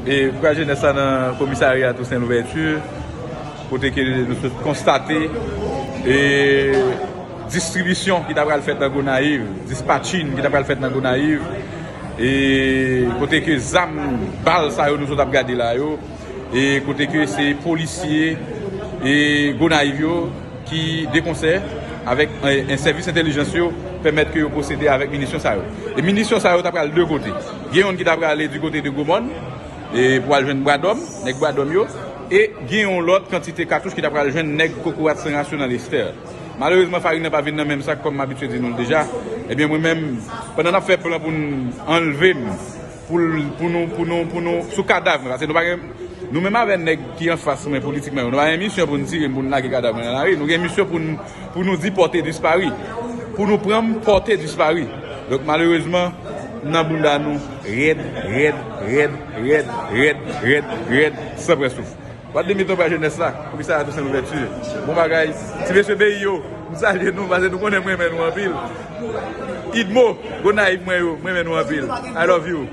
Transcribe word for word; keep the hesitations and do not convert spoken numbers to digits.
E pral jenès la nan komisarya Toussaint Louverture, kote ke nou sot konstate e distribisyon ki ta pral fèt nan Gonayiv, dispatching ki ta pral fèt nan Gonayiv, e kote ke zam, bal sa yo nou sot ap gade la yo, e kote ke se polisye e Gonayiv yo ki de konsè avèk en, en sèvis entèlijans yo pèmèt ke yo pwosede avèk minisyon sa yo. E minisyon sa yo ta pral de kote. Gen youn ki ta prale di kote de Gwomòn, e pou al jwenn Bwadòm, nèg Bwadòm yo, e gen yon lòt kantite katouch ki ta pral jwenn nèg Kokorat San Rasyon nan Lestè. Malerezman, farin nan pa vin nan menm sak, kòm m abitye di nou l deja. Ebyen, mwen menm, pandan n ap fè plan pou n anlve m, pou, l- pou nou, pou nou, pou nou, sou kadav mwen, paske nou pa gen, nou menm avè nèg ki anfas mwen politikman yo, nou pa gen misyon pou n tire m, pou n lage kadav mwen nan lari. Nou gen misyon pou n, pou nou di pòte dispari. Pou nou pran m, pòte dispari. Donk, malerezman, nan bounda nou, rèd, rèd, rèd, rèd, rèd, rèd, rèd, san pran souf. Wadde miton pa jenès la, komisarya Toussaint Louverture. Bon bagay. Ti mesye peyi yo, m salye nou, paske nou konnen m renmen nou anpil. Idmo, Gonayiv mwen yo, m renmen nou anpil. I love you.